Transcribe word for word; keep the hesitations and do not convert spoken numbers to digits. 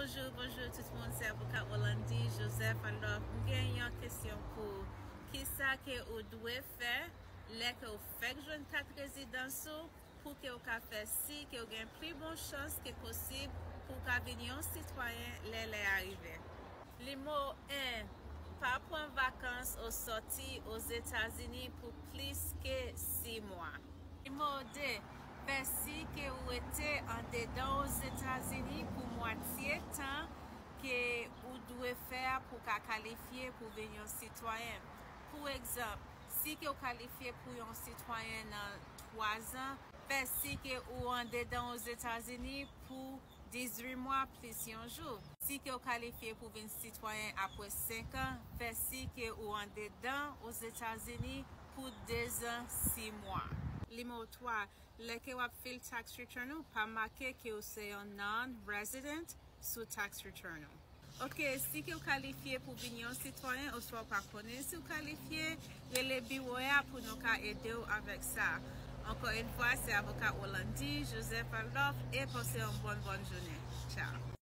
Bonjou, bonjou tout moun, se avoka Orlandy Joseph. Alò, m gen yon kesyon pou ou. Kisa ke ou dwe fè lè ke ou fèk jwenn kat rezidans ou pou ke ou ka fè si ke ou gen pli bon chans ke posib pou ou ka vin yon sitwayen lè lè a rive? Nimewo en, pa pran vakans ou sòti Ozetazini pou plis ke sis mwa. Nimewo de, fè si ke ou rete andedan Ozetazini pou mwatye tan ke ou dwe fè a pou ka kalifye pou vin yon sitwayen. Pou egzanp, si ke ou kalifye pou yon sitwayen nan twa zan, fè si ke ou andedan Ozetazini pou dizuit mwa plis yon jou. Si ke ou kalifye pou vin sitwayen apre senk an, fè si ke ou andedan Ozetazini pou de zan sis mwa. Nimewo twa, lè ke w ap fil tax return ou, pa make ke ou se yon non-resident sou tax return ou. Ok, si ke ou kalifye pou vin yon sitwayen oswa ou pa konnen si ou kalifye, rele biwo a pou nou ka ede w avèk sa. Ankò yon fwa, se avoka Orlandy Joseph Adolphe e pase yon bòn bòn jounen. Tchao.